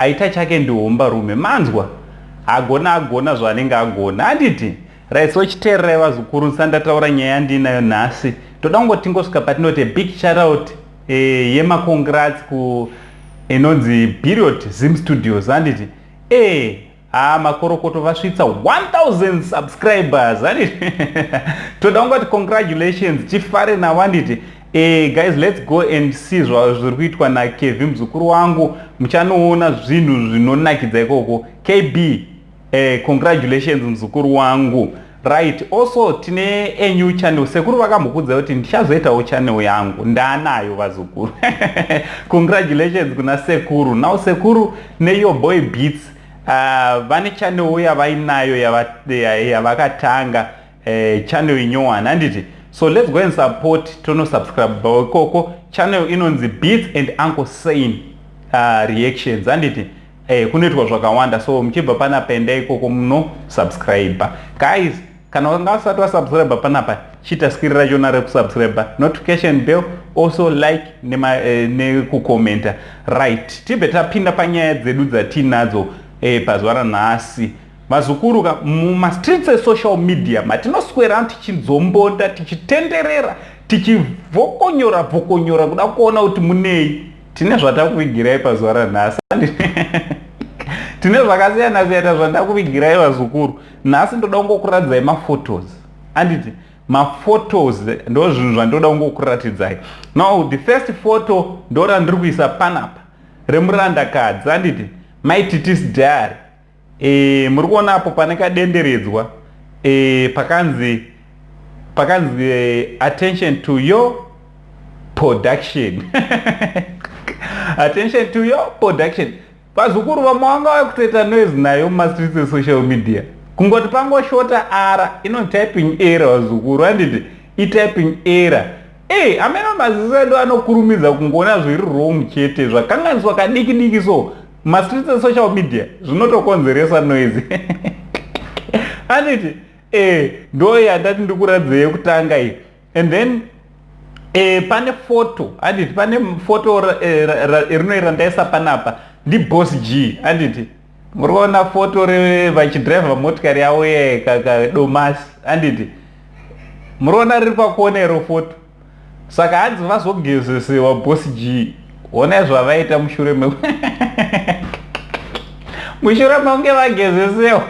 Aita chake ndihombarume. Manzwa? Agona agona zvaanenge agona. Handiti? Right, so chiteererai vazukuru, ndisati ndataura nyaya yandiinayo nhasi. Toda kungoti tingosvika patinoti a big shout out yemacongrats ku inonzi Biriot Zim Studios, handiti? Haa, makorokoto, vasvitsa 1000 subscribers, handiti? Toda kungoti congratulations, tifare navo, handiti? Guys, let's go and see zviri kuitwa naKevi, muzukuru wangu. Muchanoona zvinhu zvinonakidza ikoko. KB, congratulations, muzukuru wangu. Right, also tine a new channel. Sekuru vakambokudza kuti ndichazoitawo channel yangu, ndaanayo, vazukuru. Congratulations kuna sekuru. Now sekuru neyour boy Beats vane channel yavainayo yavakatanga, channel inyowani, handiti? So let's go and support, tonosubscribe ikoko. Channel inonzi Beats and Uncle Sane Reactions, handiti? Kunoitwa zvakawanda, so muchibva panapa, endai ikoko munosubscribe. Guys, kana wanga usati wasubscribe panapa, chiita skiri rachona rekusubscribe, notification bell, also like nekukomenta. Right, tibve tapinda panyaya dzedu dzatiinadzo pazuva ranhasi, vazukuru. Mumastreets esocial media matinoswera tichizombonda, tichitenderera, tichivhokonyora vhokonyora kuda kuona kuti munei, tine zvatakuvigirai pazuva ranhasi. Tine zvakasiyana siyana zvandakuvigirai, vazukuru. Nhasi ndoda kungokuratidzai maphotos, handiti? Maphotos ndo zvinhu zvandoda kungokuratidzai. Now, the first photo ndo randiri kuisa panapa, remurandakadzi, handiti? Mai Titi's Diary. Muri kuona apo pane kadenderedzwa pakanzi "Attention to your production, attention to your production." Vazukuru, vamwe vanga vakutoita noise nayo mumastreets esocial media, kungoti pangoshota r, inonzi typing error, vazukuru, handiti? Ityping error. Ei, amene maziso edu anokurumidza kungoona zviri wrong chete, zvakanganiswa kadiki diki. So mastreets esocial media zvinotokonzeresa noise, handiti? Ndo yandati ndikuradzei yekutanga iyi. And then pane foto, handiti? Pane foto rinoi randaisa panapa, ndiBoss G, handiti? Muri kuona foto vachidhiraivha motikari yavo yekadomasi, handiti? Muri kuona riri pakona iro foto. Saka hanzi vazogezesewa Boss G. Honai zvavaita mushure mekunge vagezesewa.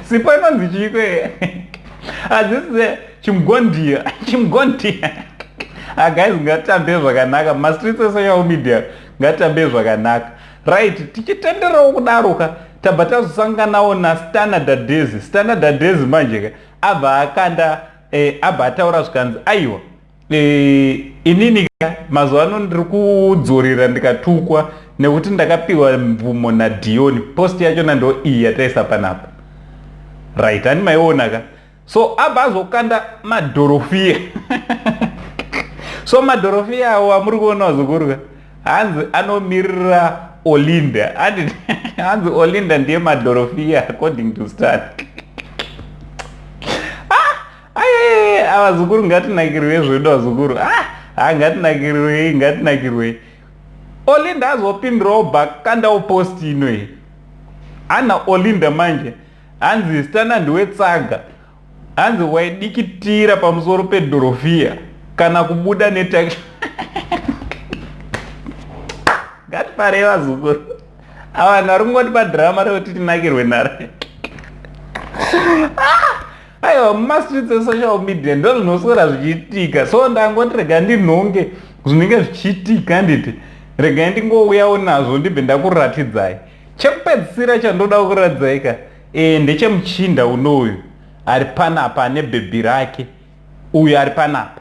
Sipo inonzi chiko? Hadzisi chimugondiya, chimugondiya. Guys, ngatitambe zvakanaka mastreets esocial media, ngatitambe zvakanaka. Right, tichitenderawo kudaroka, tabva tazosanganawo naStana Daisy. Stana Daisy manje ka abva akanda, abva ataura zvikanzi, "Aiwa, inini ka mazuva ano ndiri kudzorera ndikatukwa nekuti ndakapiwa mvumo naDioni." Post yachona ndo iyi yataisa panapa, right? Hani maiona ka? So abva azokanda madhorofiya. So madhorofiya awo amuri kuona, vazukuru ka, hanzi anomirira Olinda. Hanzi Olinda ndiye madhorofiya according to Stan. Ah, avazukuru, ngatinakirwei zvedu, vazukuru. Ah, ngatinakirwei, ngatinakirwei. Olinda azopindurawo, bakandawo post inoi ana Olinda manje. Hanzi Stana ndiwetsaga, hanzi waidikitira pamusoro pedhorofiya kana kubuda netaxi. Ngatiparei, vazukuru. Avanhu vari kungoti padhirama rekuti tinakirwe naro. Ah! Aiwa, mumastreets esocial media ndo zvinoswera zvichiitika. So ndangoti rega ndinhonge zvinenge zvichiitika, handiti? Regai ndingouyawo nazvo, ndibve ndakuratidzai. Chekupedzisira chandoda kuratidzai ka ndechemuchinda unoyu ari panapa ane bhebhi rake, uyu ari panapa,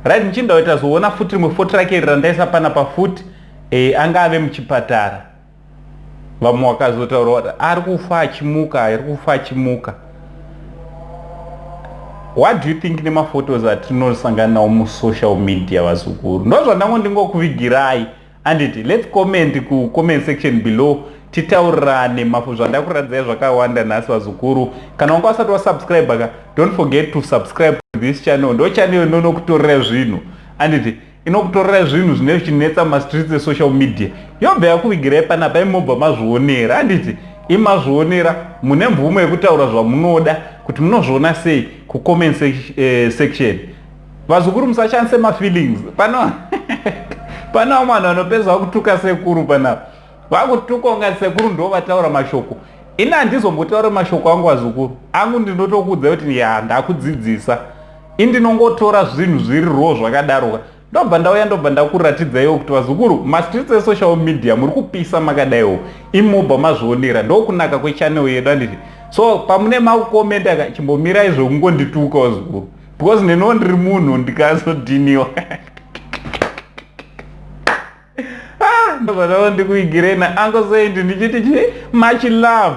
right? Muchinda uyu tazoona futi rimwe foto rake iri randaisa panapa futi. Anga ave muchipatara, vamwe vakazotaura kuti ari kufa achimuka, ari kufa achimuka. What do you think nemaphotos atinosangana nawo musocial media, vazukuru? Ndo zvandango ndingokuvigirai, handiti? Let's comment kucomment section below, titaurirane. Zvandakuratidzai zvakawanda nhasi, vazukuru. Kana wanga wasati wasubscribe ka, don't forget to subscribe to this channel. Ndo channel inonokutorera zvinhu, handiti? inokutorerai zvinhu zvine zvichinetsa mumastreets esocial media yobva yakuvigirai panapa imobva mazvionera handiti imazvionera mune mvumo yekutaura zvamunoda kuti munozviona sei kucomment eh, section vazukuru musashandise mafeelings pano pane vamwe vanhu vanopedza vakutuka sekuru panapa vakutuka unga sekuru ndo vataura mashoko ini handizombotaura mashoko angu vazukuru angu ndinotokuudza kuti ya ndakudzidzisa ini ndinongotora zvinhu zviri ro zvakadaroka ndobva ndauya ndobva ndakuratidzaiwo kuti vazukuru mastreets esocial media muri kupisa makadaiwo imobva mazvionera ndokunaka kwechannel yedu anditi so pamune makukomenda ka chimbomirai zvekungondituka vazukuru because neniwo ndiri munhu ndikazodhiniwa ah, ndobva ndava ndikuigirei nauncle saint ndichiti chi much love.